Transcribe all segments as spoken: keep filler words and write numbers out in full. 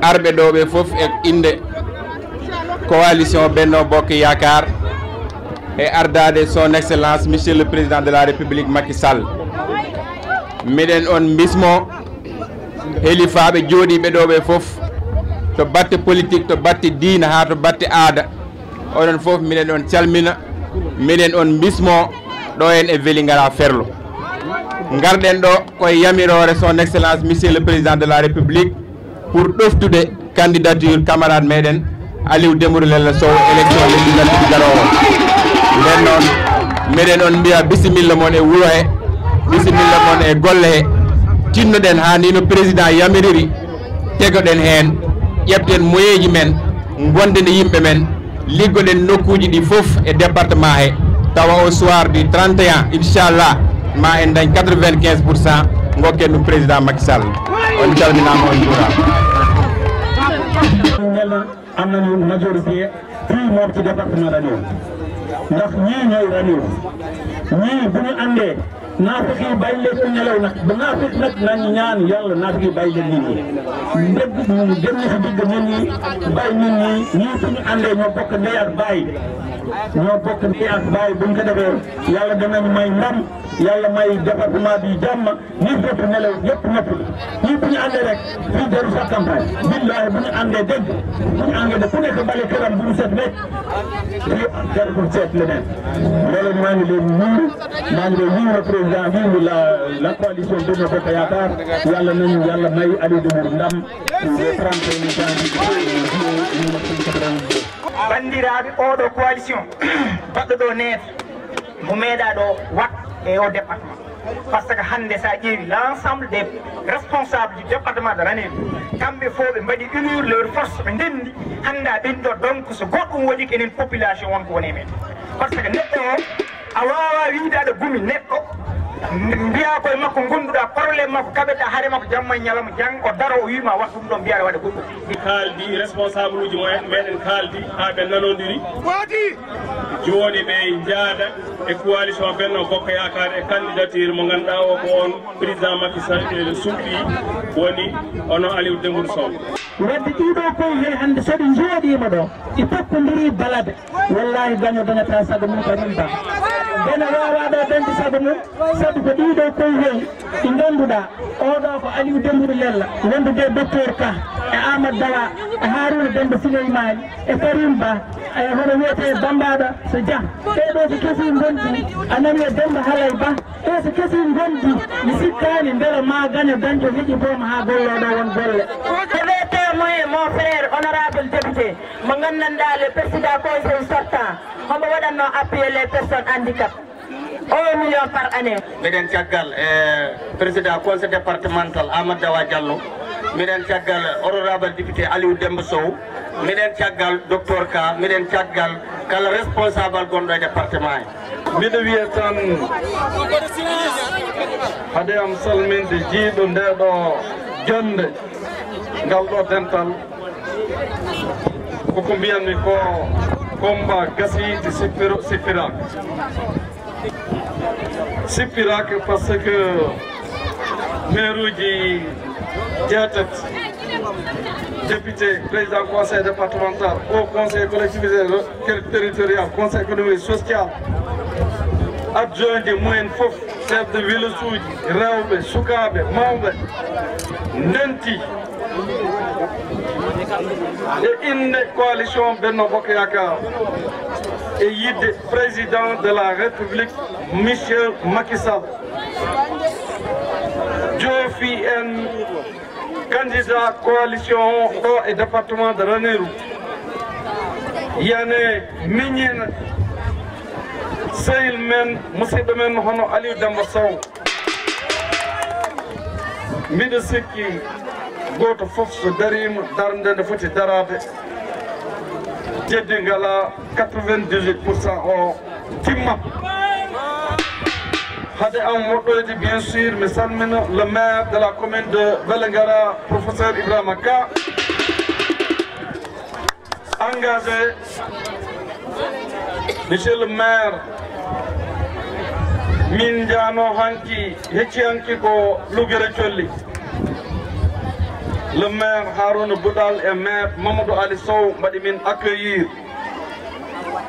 Arɓe ɗo ɓe fof e innde coalition Benno Bokk Yaakaar e ardaade son excellence monsieur le président de la République Macky Sall. Miɗen on mbismo helifaaɓe jooɗiiɓe ɗo ɓe fof, to batte politique, to batte diina haa to batte aada. Onon fof miɗen on calmina, miɗen on mbismo ɗo en e Vélingara Ferlo. Ngarɗen ɗo ko e yamiroore son excellence monsieur le président de la République pour ɗoftude candidature camarade meɗen Aliou Dembourou Lella Sow élection législative garoowo. Nden noon miɗen on mbiya bisimilla mon e wuro he, bisimilla mon e golle he. Tinnoɗen haa ni no président yamiriri, tegoɗen heen, ƴeften moyeeji men, ngonden e yimɓe men, liggoɗen nokkuuji ɗi fof e département he, tawa au soir du trente et un, inchallah, ma en dañ quatre-vingt-quinze pour cent, ngokken ɗum président Macky Sall. On calminaama, on njuuraama. Am nañu majorité fii moom ci département Ranérou, ndax ñii ñooy Ranérou, ñii bu ñu àndee, naafeq yi bàyyi leen ñu nelaw nag, ba naafeq nag nañu ñaan Yàlla, naafeq yi bàyyi leen nit ñi. Ndëgg dem na si digg nit ñi, bàyyi nit ñi, ñii suñu àndee ñoo bokk ndey ak baay, ñoo bokk ndey ak baay. Bu ñu ko defee, Yàlla danañu may ndam, Yàlla may département bi jàmm, ñi fépp nelaw, ñëpp noppi. Ñi bu ñu àndee rek, fii jarul sax campagne. Billaahi, bu ñu àndee dëgg, bu ñu àndee de, ku nekk bale këram bu mu set wecc, fii jarul seet leneen. Loolu maa ngi leen nuyu, maa ngi leen nuyu le président bi, la, la coalition Benno Bokk Yaakaar, Yàlla nañu Yàlla may Aliou Dembourou ndam le trente et un janvier. Banndiraaɓe, oɗo coalition baɗɗo ɗo neefi, mo meeɗa ɗo wat e o département. Par ce que hannde, so a ƴeewi l'ensemble des responsables du département de Ranérou, kamɓe fof ɓe mbaɗi unir leur force, ɓe ndenndi, hannde a ɓenndo, donc so goɗɗum waɗi ko enen population won ko woni e men. Par ce que neɗɗo o, a waawaa wiide aɗa gumi neɗɗo, mbiyaa koye makko ngonduɗaa, problème makko kaɓeɗaa, hare makko jamma e ñalawma, jang o daro, o wiima waɗ ɗum ɗo, mbiyaa aɗa waɗa goɗɗum. Kaaldi, responsable uji mo meɗen kaaldi haa ɓe nanondiri. Jooni ɓe njaada e coalition Benno Bokk Yaakaar e candidature mo ngannduɗaa o ko on président Macky Sall ɓe suɓɓi, woni hono Aliou Dembourou Sow. Wadde ɗiɗo koye he hannde so ɗi njooɗiima ɗo, ɗi tokkondiri balabe. Wallahi, gaño dañata sago mum ko rimba. Ene wawa ɗo dañde sago mum, sabu ko ɗiɗo koye he ɗi ngannduɗaa, oɗo ko Aliou Dembourou Lella, wondude e Docteur Ka, e Amadou Dawa, e Harouna Demba Souleymani, e Karim Ba, e hono wiyetee Bambaɗo so Dia. Ɓeeɗo ko keesi ngonɗi, a nani e Demba Halay Ba, ɓe so keesi ngonɗi, mi sikkaani mbela ma gaño dañco heƴi booma haa gollo ɗo won golle. Je vais témoigner, mon frère honorable député, mo nganndanɗaa le président conseil sortant, homo waɗatno appuyer les personnes handicapées, un million par année. Miɗen caggal e président conseil départemental Amadou Dawa Diallo, miɗen caggal honorable député Aliou Demba Sow, miɗen caggal Docteur Ka, miɗen caggal kala responsable gonɗo e département he. Miɗo wiya tan, hade am salminde jiiɗo nde ɗo jonnde, ngal ɗo dental, koko mbiyanmi ko combat gasi, sippiro-, sippiraaka. Sippiraaka parce que maire uji jeetati, député, président conseil départemental, haut conseil collectivité ter-, territorial, conseil économique et social, adjoint e mumen fof, chef de village uji, rewɓe, sukaaɓe, mawɓe, ndenti e innde coalition Benno Bokk Yaakaar e yidde président de la République, monsieur Macky Sall, joofi en candidat coalition o ɗo e département de Ranérou, yane miññina sehil men, musidɗo men hono Aliou Demba Sow. Miɗo sikki gooto fof so dariima darnde nde foti daraade, jeddi ngala quatre-vingt-dix-huit pour cent o timma. Hade am woɗɗoyde, bien sûr, mi salmina le maire de la commune de Vélingara, professeur Ibrahima Ka, engagé. Monsieur le maire, min njaano hanki, hecci hanki ko Lugere Colli. Le maire Harouna Boudal e maire Mamadou Ali Sow mbaɗi min accueillir.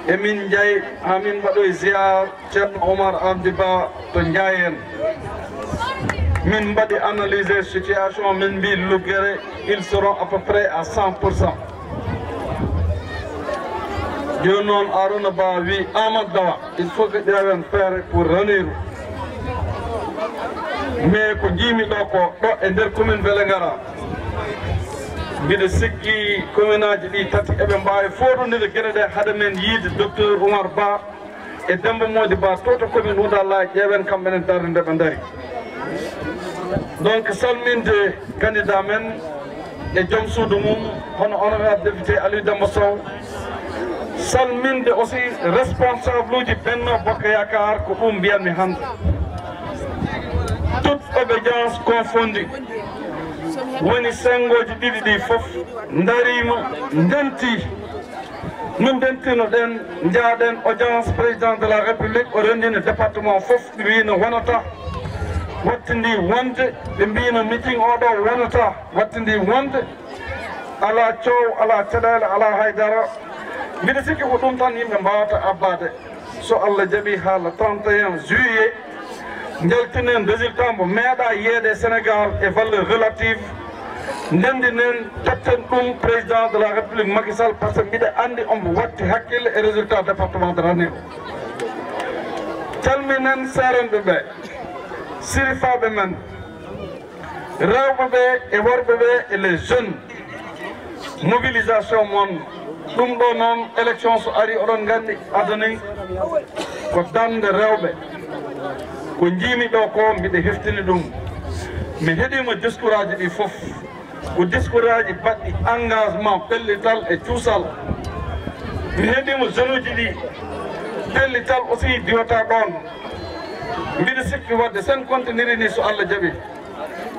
E min njahi haa min mbaɗoyi ziar Ceerno Omar Amdi Ba to Njaayen. Min mbaɗi analyser situation, min mbi Lugere, ils seront à peu près à cent pour cent. Jooni noon Arouna Ba wi Amadou Dawa, il faut que ƴeewen feere pour Ranérou. Mais ko njiimi ɗo ko ɗo e nder commune Vélingara, mbiɗa sikki commune aji ɗi tati eɓe mbaawi fooɗondirde geɗe ɗe hade men yiide docteur Oumar Ba e Demba Mody Ba to to commune Houndaye Laye, ƴeewen kamɓe enen darde nde ɓe ndari. Donc salminde candidat men e joom suudu mum, hono honorable député Aliou Demba Sow, salminde aussi responsable uji Benno Bokk Yaakaar, ko ɗum mbiyanmi hannde. Toute obédience confondue, woni senngoji ɗiɗi ɗi fof ndariima, ndenti. Min ndentirno ɗen, njaaɗen audience président de la République, o renndini département fof, ɓe mbi no wonata. Wattindi wonde, ɓe mbi no meeting oɗo wonata. Wattindi wonde, ala coow, ala caɗeele, ala haydara. Mbiɗa sikki ko ɗum tan yimɓe mbawata abbade. So Allah jaɓi, haa le trente et un juillet, njaltinen résultat mo meeɗa yeede Sénégal e valeur relative. Ndenndinen, totten ɗum président de la République Macky Sall, par ce que mbiɗa anndi omo watti hakkille e résultat département de Ranérou. Calminen seerenɓe ɓe, sirifaaɓe men, rewɓe ɓe e worɓe ɓe e les jeunes. Mobilisation mon, ɗum ɗo noon, élection so ari, oɗon nganndi, adani ko darnde rewɓe. Ko njiimi ɗo ko, mbiɗa heftini ɗum. Mi heɗiima discours aji ɗi fof. Ko discours aji baɗɗi engagement, pellital e cuusal. Mi heɗiima jeune uji ɗi, pellital aussi diwata ɗon. Mbiɗa sikki wadde sen continuer ni, so Allah jaɓi,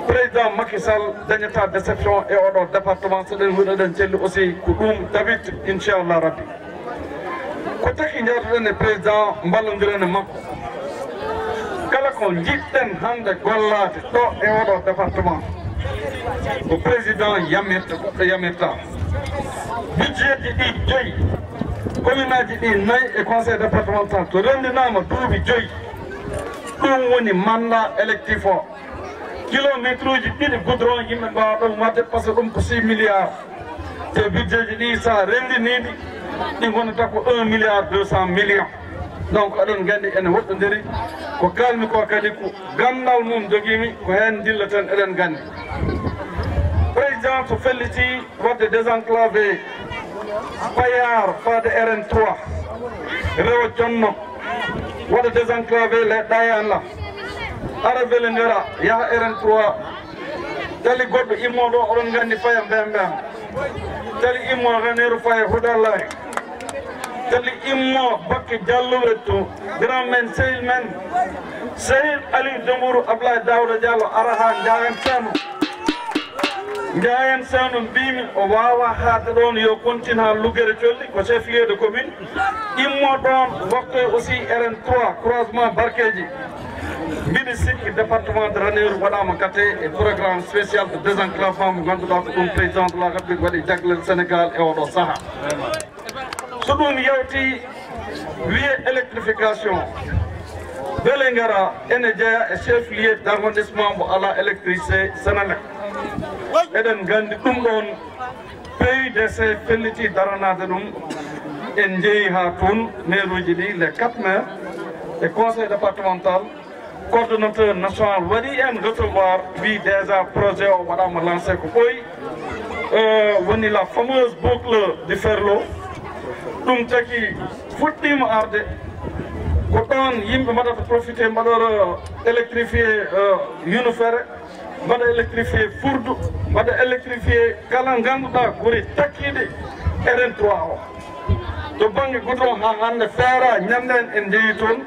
président Macky Sall dañata déception e oɗo département. So ɗen huɗo ɗen celli aussi, ko ɗum tabit, inchallah rabbi. Ko taki njaaduɗen e président, mballondiren e makko. Kala ko njiɗɗen hannde gollaade ɗo e oɗo département, ko président yamirta, goɗɗo yamirta. Budget ji ɗi joyi, commune aji ɗi nayi e conseil départemental, to renndinaama duuɓi joyi, ɗum woni mandat électif o. Kilométre uji ɗiɗi goudron yimɓe mbaawa ɗum waɗde, par ce que ɗum ko six milliards. Te budget ji ɗi, so a renndinii ɗi, ɗi ngonata ko un milliard deux cent millions. Donc, eɗen nganndi ene woɗɗondiri. Ko kaalmi ko kadi ko ganndal mum jogiimi, ko heen ndilleten, eɗen nganndi. Président so felliti waɗde désenclavé Payar faade R N trois, rewa Jonno, waɗa désenclavé les Dayane la, ara Vélingara, yaha R N trois, tali goɗɗo immo ɗo, oɗon nganndi, faya Mbembem, tali immo Ranérou, faya Houndaye Laye, tali immo bakke Diallo Wetto, grand men, sehil men, sehil Aliou Dembourou, Ablaye Daouda Diallo, ara haa Ndiayen Sano. Ndiayen Sano mbimi o waawa haade ɗon, yo continue haa Lugere Colli, ko chef lieu de commune. Immo ɗon, waktoy aussi R N trois, croisement Barkeji. Mbiɗa sikki département de Ranérou waɗaama kate e programme spécial de désenclavement mo ngannduɗaa ko ɗum président de la République waɗi jaglel Sénégal e oɗo saha. So ɗum yawti, wiye électrification, Vélingara ene jeya e chef lieu d'arrondissement mo alaa électricité, Senelec. Eɗen nganndi ɗum ɗon, P U D C felliti daranaade ɗum. En njehi haa toon, maire uji ɗi, les quatre maires e conseil départemental, coordonnateur national waɗi en recevoir, wi déjà projet o waɗaama lancé ko ɓooyi. Euh, woni la fameuse boucle du Ferlo. Ɗum taki fuɗɗiima arde. Ko ɗoon yimɓe mbaɗata profité, mbaɗora électrifié, euh, Yunufere, mbaɗa électrifié Furdu, mbaɗa électrifié kala ngannduɗaa gure takkiiɗe R N trois o. To bannge goudron, haa hannde feera, ñande en, en njehi toon,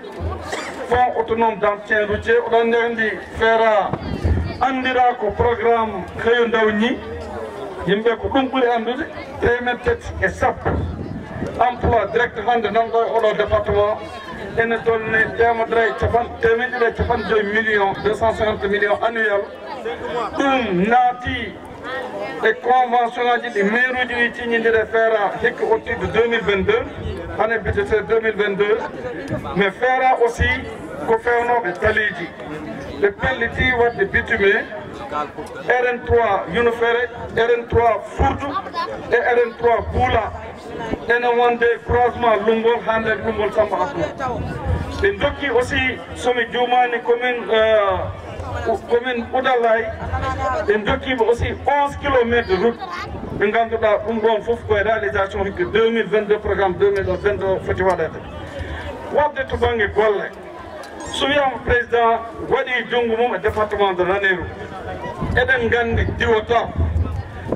fonds autonome d'entretien routier, oɗon nganndi feera anndiraa ko programme Xeyu Ndaw ñi, yimɓe ko ɗum ɓuri anndude, teemeɗɗe tati e sappo emploi direct hannde nan ɗo e oɗo département, ene tolni teemedere e capan-, teemeɗɗe ɗiɗi e capanɗe joyi millions, deux cent cinquante millions annuel. Ɗum naati E convention aji ɗi mairuji ɗi ciññindiri e feera hikka ottiiɗo deux mille vingt-deux, année budgétaire deux mille vingt-deux, mais feera aussi ko feewnooɓe taliiji. Ɓe pelliti waɗde bitume R N trois Yunufere, R N trois Furdu e R N trois Buula. Ene wonde croisement Lumbol hannde Lumbol Samba Abdou. Ɓe ndokki aussi, so mi juumaani, commune, euh, commune Oudalaye, ɓe ndokki ɓe aussi onze kilomètres de route. Ɓe ngannduɗaa ɗum ɗoon fof koye réalisation hikka deux mille vingt-deux, programme deux mille vingt-deux foti waɗeede. Waɗde to bannge golle, so wiyaama président waɗi junngo mum e département de Ranérou, eɗen nganndi diwata.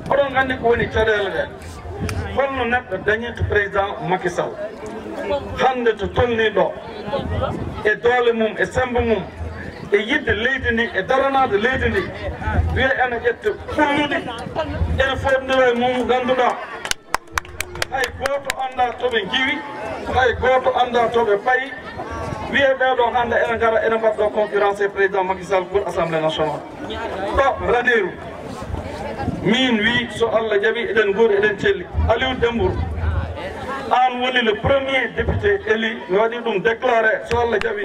Oɗon nganndi ko woni caɗeele ɗe. Holno neɗɗo dañirta président Macky Sall hannde to tolnii ɗo, e doole mum, e semmbe mum, e yiɗde leydi ndi, e daranaade leydi ndi, wiya ene ƴetta ɓulluɗi, ene fotndira e mum, ngannduɗaa hay gooto anndaa to ɓe ngiwi, hay gooto anndaa to ɓe payi. Wiye ɓee ɗoo hannde ene ngara, ene mbaɗa ɗo concurrence e président Macky Sall pour assemblée nationale. Ɗo Ranérou, min wi, so Allah jaɓi, eɗen nguuri, eɗen celli. Aliou Dembourou, aan woni le premier député élu, mi waɗi ɗum déclaré, so Allah jaɓi.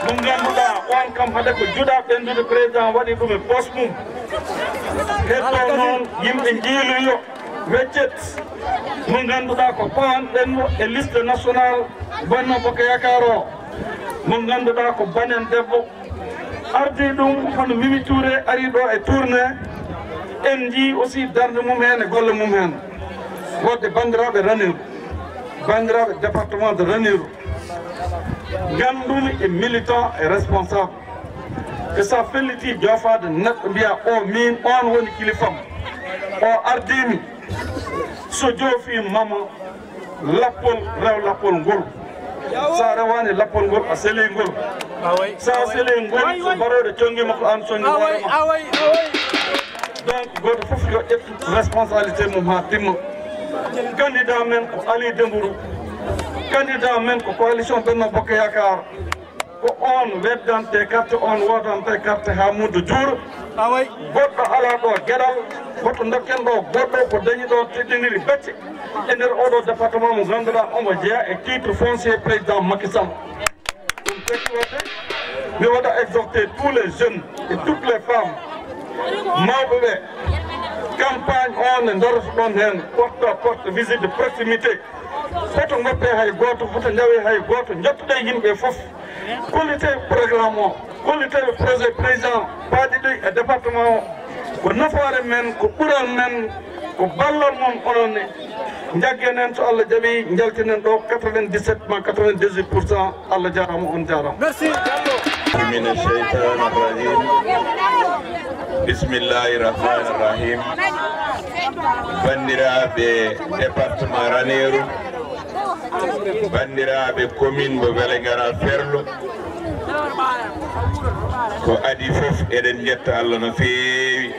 Mo ngannduɗaa, on kam, hade ko juuɗa ɓenndude, président waɗi ɗum e poche mum. Heddo noon, yimɓe njiiloyo weccet mo ngannduɗaa ko pawanɗen mo e liste national Benno Bokk Yaakaar o, mo ngannduɗaa ko banen debbo. Ardi ɗum hono Mimi Touré ari ɗo e tournée. En njii aussi darnde mum heen e golle mum heen. Waɗde banndiraaɓe Ranérou, banndiraaɓe département de Ranérou, nganndumi e militant e responsable, que sa felliti joofaade neɗɗo mbiya o min on woni kilifam, o ardimi, so joofi mama lappol, rew lappol ngol. Sa rewani lappol ngol, a seli ngol. Sa seli ngol, so barooɗo congi ma, ko an congi hoore ma. Donc, gooto fof yo ƴettu responsabilité mum haa timma. Candidat men ko Ali Dembourou. Candidat men ko coalition Benno Bokk Yaakaar. Ko on weddante carte, on woodante carte haa muddo juuro. Goɗɗo alaa ɗo geɗal, hoto dokken ɗo goɗɗo ko dañi ɗo teddiniri becce e nder oɗo département mo ngannduɗaa omo jeyaa e titre foncier président Macky Sall. Ɗum tekki waɗde, mi waɗa exhorter tous les jeunes et toutes les femmes, mawɓe ɓe, campagne o nde darotoɗon heen, porte à porte, visite de proximité, hoto ngoppe hay gooto, hoto njawe hay gooto, njottoɗen yimɓe fof. Kollite programme o, kollite projet président paaɗi ɗi e département o. Ko nafoore men, ko ɓural men, ko ballal mon onon ne. Njaggen en, so Allah jaɓi, njaltinen ɗo quatre-vingt-dix-sept ma quatre-vingt-dix-huit pour cent. Allah jaaraama, on jaaraama. Merci. Mina sheytaani rajim. Bismillahi rahmaani rahim. Banndiraaɓe département Ranérou, banndiraaɓe commune mo Vélingara Ferlo, ko adii fof eɗen njetta Allah no feewi.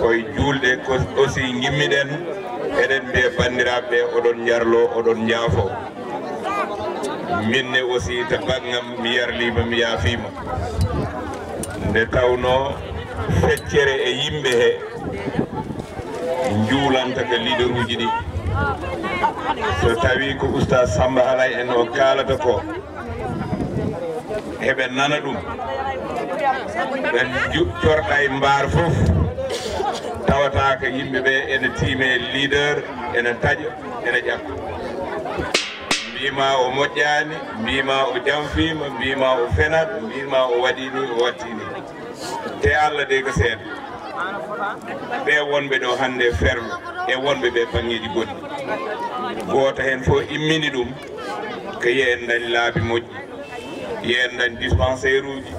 Koye juulde ko aussi ngimmiɗen, eɗen mbiya banndiraaɓe ɓe, oɗon njarlo, oɗon njaafo. Min ne aussi to banngam mi yarliima, mi yaafiima. Nde tawnoo feccere e yimɓe he njuulanta ka leaderuuji ɗi. So tawii ko Oustaz Samba Alay en o kaalata ko, heɓe nana ɗum. Ɓe ju-, corɗa e mbaar fof, tawata ko yimɓe ɓe ene tiime leader, ene taƴa, ene ƴakka. Mbiima o moƴƴaani, mbiima o janfiima, mbiima o fenat, mbiima o waɗii ni, o waɗtii ni. Te Allah de ko seeɗa. Ɓe wonɓe ɗo hannde Ferlo e wonɓe ɓe baŋŋeeji goɗɗi. Gooto heen fof immini ɗum ko yo en ndañ laabi moƴƴi, yo en ndañ dispensaire uji,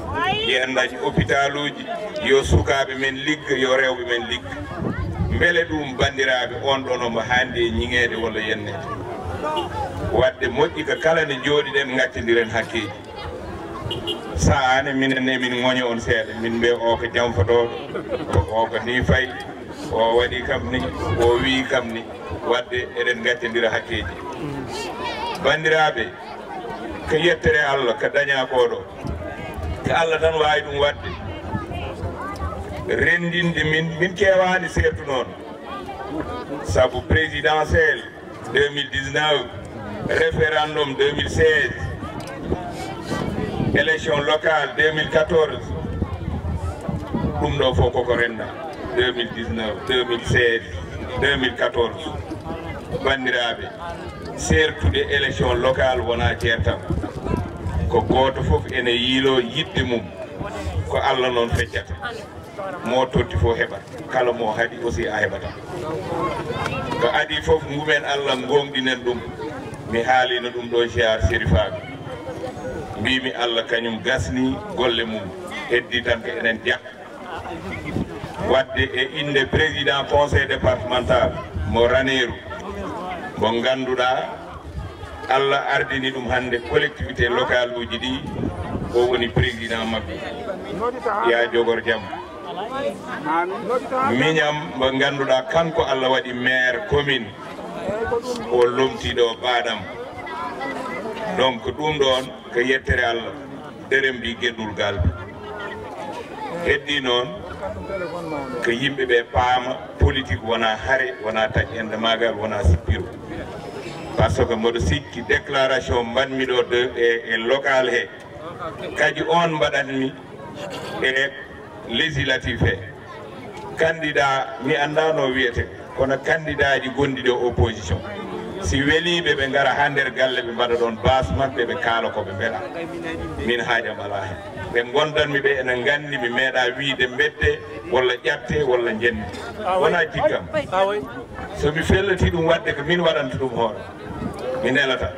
yo en ndañ hôpital uji, yo sukaaɓe men ligga, yo rewɓe men ligga. Mbele ɗum, banndiraaɓe, on ɗon omo haandi e ñiŋeede walla yenneede? Waɗde moƴƴi ko kala nde njooɗiɗen, ngaccondiren hakkeeji. Sahaa ne, minen ne, min ŋoña on seeɗa, min mbiya o ko janfotooɗo, o ko ni fayi, o waɗi kam ni, o wii kam ni. Waɗde eɗen ngaccandira hakkeeji. Banndiraaɓe, ko yettere Allah ko dañaa ko ɗo, ko Allah tan waawi ɗum waɗde. renndinde min, min keewaani seertu noon. Sabu présidentiel deux mille dix-neuf, référendum deux mille seize, élection locale deux mille quatorze, ɗum ɗo fof koko rennda. Deux mille dix-neuf, deux mille seize, deux mille quatorze. Banndiraaɓe, seertude élection locale wonaa ceertam. Ko gooto fof ene yiiloo yiɗde mum. Ko Allah noon feccata. Mo totti fof heɓat. Kala mo haɗi aussi a heɓata. Ko adii fof ngumen Allah, ngooŋɗinen ɗum. Mi haalino ɗum ɗo ziar serifaaɓe. Mbimi Allah kañum gasni golle mum. Heddi tan ko enen jakka. Wadde e innde président conseil départemental mo Raneeru, mo ngannduɗaa Allah ardini ɗum hannde collectivité locale uji ɗi, o woni président maɓɓe. Ya jogor jam. Miñam mo ngannduɗaa kanko Allah waɗi maire commune, o lomti ɗo baaɗam. Donc ɗum ɗoon ko yettere Allah. Derem mbi geɗul galɓe. Heddi noon ko yimɓe ɓe paama politique wona hare, wona taƴ ende maagal, wona sippiro. Par ce que mboɗo sikki déclaration mbaɗmi ɗo de e, e local he, kaji on mbaɗatmi e législatif he. Candidat mi anndaa no wiyete, kono candidaaji gonɗi ɗo opposition, si weliiɓe ɓe ngara haa nder galle, ɓe mbaɗa ɗoon baas maɓɓe, ɓe kaala ko ɓe mbeɗa. Min haajam alaa heen. Ɓe ngondanmi ɓe ene nganndi mi meeɗa wiyde mbedde walla ƴatte walla njenni. Wonaa jikkam. So mi felliti ɗum waɗde ko min waɗanta ɗum hoore. Mi nelata.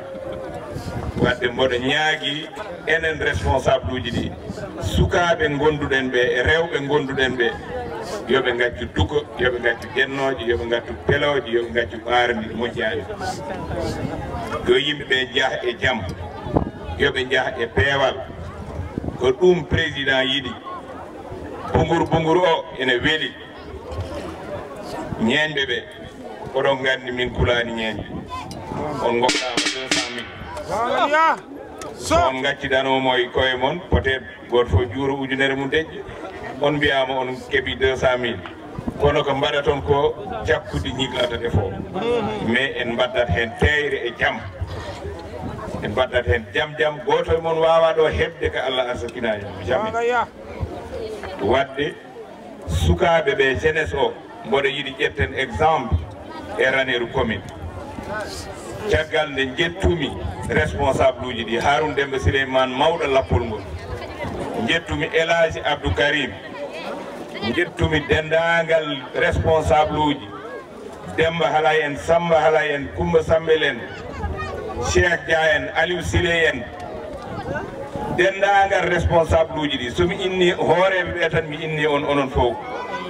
Wadde mboɗo ñaagi enen responsable uji ɗi, sukaaɓe ngonduɗen ɓe e rewɓe ngonduɗen ɓe, yo ɓe ngaccu duko, yo ɓe ngaccu jennooje, yo ɓe ngaccu pelooje, yo ɓe ngaccu ɓaarndi moƴƴaani. Yo yimɓe ɓe njah e jam, yo ɓe njah e peewal. Ko ɗum président yiɗi. Bungur bungur o ene weli. Ñeeñɓe ɓe, oɗon nganndi min kulaani ñeeñɓe. On ngokkaama deux cent mille. So on ngaccidanooma e koye mon, peut-être gooto fof juuro ujunere mum deƴƴe. On mbiyaama on keɓi deux cent mille. Kono ko mbaɗaton ko, cakkude ñiglata ɗe fof. Mais en mbaɗdat heen teeyre e jam. En mbaɗdat heen jam jam. Gooto e mon waawaa ɗo heɓde ko Allah arsakinaani mo. Jamais. Wadde sukaaɓe ɓe, jeunesse o, mboɗo yiɗi ƴetten exemple e Raneeru commune. Caggal nde njettumi responsable uji ɗi, Harouna Demba Souleymane, mawɗo lappol ngol, njettumi El Hadji Abdou Karim, njettumi denndaangal responsable uji, Demba Halay en, Samba Halay en, Kumba Sambel en, Cheikh Dia en, Aliou Siley en, denndaangal responsable uji ɗi. So mi inni hooreeɓe ɓe tan, mi inni on, onon fof.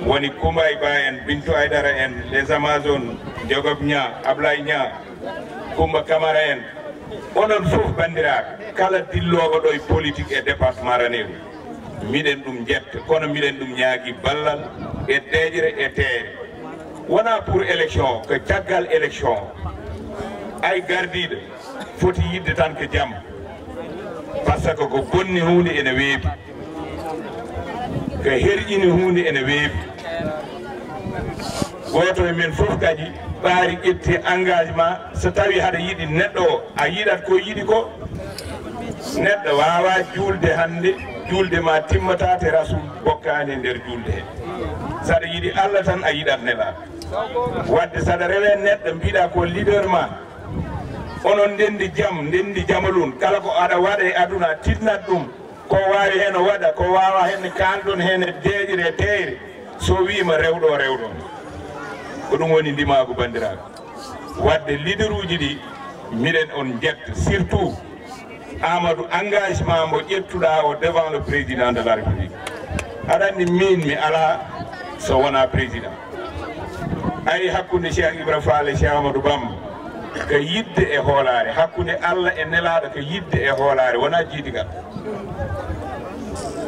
Woni Kumba e Ba en, Bintou Aydara en, les Amazones, Jogob Niang, Ablaye Niang, Kumba Camara en. Onon fof banndiraaɓe, kala dilloowo ɗo e politique e département Raneeru, miɗen ɗum njetta, kono miɗen ɗum ñaagi ballal e deeƴre e teeyre. Wonaa pour élection, ko caggal élection. Ay gardiiɗo foti yiɗde tan ko jam. Par ce que ko bonni huunde ene weeɓi. Ko herƴini huunde ene weeɓi. Gooto e men fof kadi ɓaari ƴetti engagement, so tawi haɗa yiɗi neɗɗo o, a yiɗat ko yiɗi ko. Neɗɗo waawaa juulde hannde, juulde ma timmata te Rasul bokkaani e nder juulde he. Saɗa yiɗi Allah tan, a yiɗat Nelaaɗo. Wadde saɗa rewe neɗɗo, mbiɗa ko leader ma, onon ndenndi jam, ndenndi jamalun, kala ko aɗa waɗa e aduna, tiɗnat ɗum. Ko waawi heen o waɗa, ko waawaa heen ne kaalɗon heen e deeƴre e teeyre. So wiima rewɗo o, rewɗo on. Ko ɗum woni ndimaagu, banndiraaɓe. Wadde leader uji ɗi, miɗen on njetta, surtout Amadou, engagement mo ƴettuɗaa o devant le président de la République. Aɗa anndi min mi alaa so wonaa président. Ari hakkunde Cheikh Ibra Fall e Cheikh Amadou Bamba ko yiɗde e hoolaare, hakkunde Allah e Nelaaɗo ko yiɗde e hoolaare, wonaa jiidigal.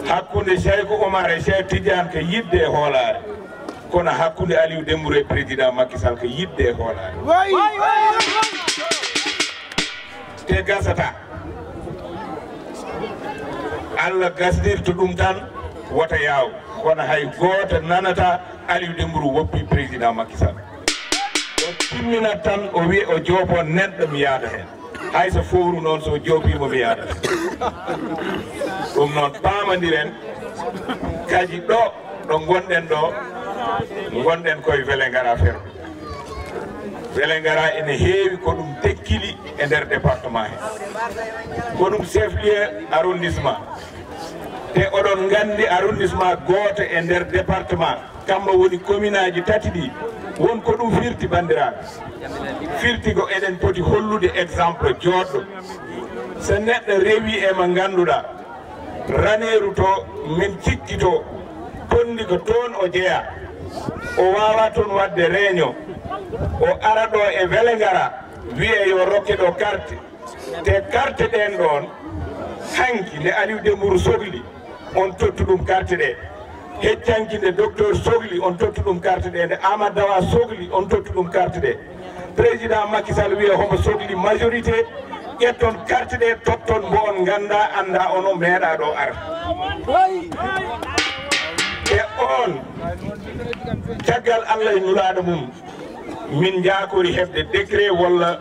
Hakkunde Cheikh Oumar e Cheikh Tidiane ko yiɗde e hoolaare, kono hakkunde Aliou Dembourou e président Macky Sall ko yiɗde e hoolaare. Te gasata. Allah gasnirta ɗum tan, wota yaaw. Kono hay gooto nanata Aliou Dembourou woppi président Macky Sall. O timminat tan, o wiya o joopo neɗɗo, mi yaada heen. Hay so fowru noon, so joopiima, mi yaada. Ɗum noon, paamondiren, kadi ɗo, ɗo ngonɗen ɗo, ngonɗen koye Vélingara ferme. Vélingara ene heewi ko ɗum tekkili e nder département he. Ko ɗum chef-lieu arrondissement. Te oɗon nganndi arrondissement gooto e nder département, kamma woni commune aji tati ɗi. Won ko ɗum firti, banndiraaɓe. Firti ko eɗen poti hollude exemple jooɗɗo. So neɗɗo rewi e mo ngannduɗaa, Raneeru to, min cikkito, Tonndi ko toon o jeyaa. O waawaa toon waɗde réunion. O ara ɗo e Vélingara, wiya yo rokke ɗo carte. Te carte ɗeen ɗoon, hanki nde Aliou Dembourou sokli, on tottu ɗum carte ɗe. Heccanki nde docteur sokli, on tottu ɗum carte ɗe. Nde Amadou Dawa sokli, on tottu ɗum carte ɗe. Président Macky Sall wiya homo sokli majorité, ƴetton carte ɗe, totton mbo on ngannda, annda on o meeɗa ɗo ara. E on, caggal Allah e nulaaɗo mum, min njaakori heɓde décret walla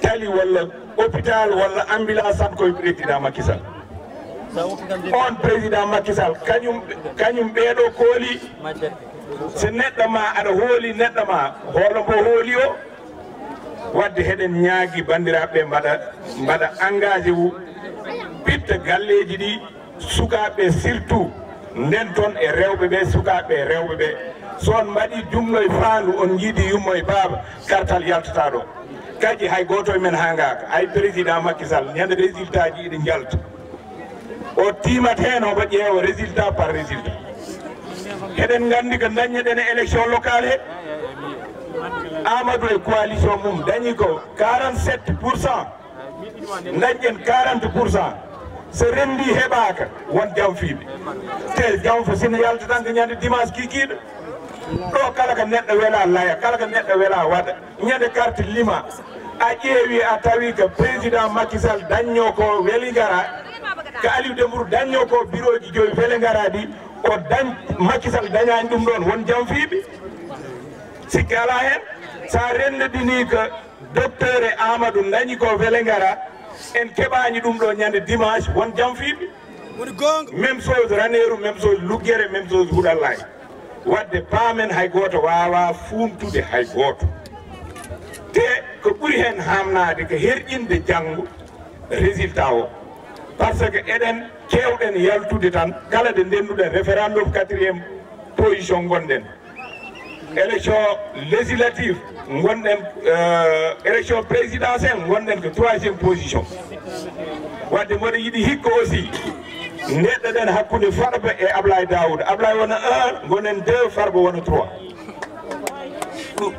tali walla hôpital walla ambulance tan koye président Macky Sall. On président Macky Sall, kañum, kañum ɓeeɗo kooli. So neɗɗo ma aɗa hooli neɗɗo ma, hoolo mbo hooli o. Wadde heɗen ñaagi banndiraaɓe ɓe mbaɗa, mbaɗa engagé wu, pitta galleeji ɗi, sukaaɓe surtout, nden toon e rewɓe ɓe, sukaaɓe e rewɓe ɓe. So on mbaɗi jumlo e faandu, on njiidi yummo e baaba, kartal yaltata ɗo. Kadi hay gooto e men hangaaka, hay président Macky Sall, ñande résultat ji iɗi njalta. O tiimat heen, omo ƴeewa résultat par résultat. Eɗen nganndi ko ndaññeɗen e élection locale he, Amadou e coalition mum dañi ko quarante-sept pour cent, dañƴen quarante pour cent. So renndi heɓaaka, won jamfiiɓe. Te jamfa sina yalta tan ko ñande dimanche kikiiɗo. Ɗo kala ko neɗɗo wela laya, kala ko neɗɗo wela waɗa. Ñande carte lima, a ƴeewi, a tawi ko président Macky Sall dañño ko Vélingara, ko Aliou Dembourou dañño ko bureau ji joyi Vélingara ɗi, o dañ, Macky Sall dañaani ɗum ɗoon, won jamfiiɓe. Sikke alaa heen. So a renndidinii ko docteur e Amadou dañi ko Vélingara, en keɓaani ɗum ɗo ñande dimanche, won jamfiiɓe. Woni goonga. Même chose Raneeru, même chose Luggere, même chose Huɗallaay. Wadde paamen, hay gooto waawaa fuuntude hay gooto. Te ko ɓuri heen haamnaade ko herƴinde janngo résultat o. Par ce que eɗen keewɗen yaltude tan, kala nde ndennduɗen référendum, quatrième position ngonɗen. Élection législative ngonɗen, euh, élection présidentielle ngonɗen ko troisième position. Wadde mboɗo yiɗi hikka aussi ndeɗɗoɗen hakkunde Farba e Ablaye Daouda. Ablaye wona un, ngonen deux, Farba wona trois. Ɗu-,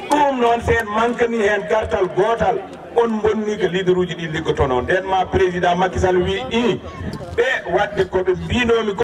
ɗum noon, so en mankani heen kartal gootal, on mbonni ko leader uji ɗi liggotonoo. Nden ma président Macky Sall wi i ɓe wadde ko ɓe mbiinoomi ko.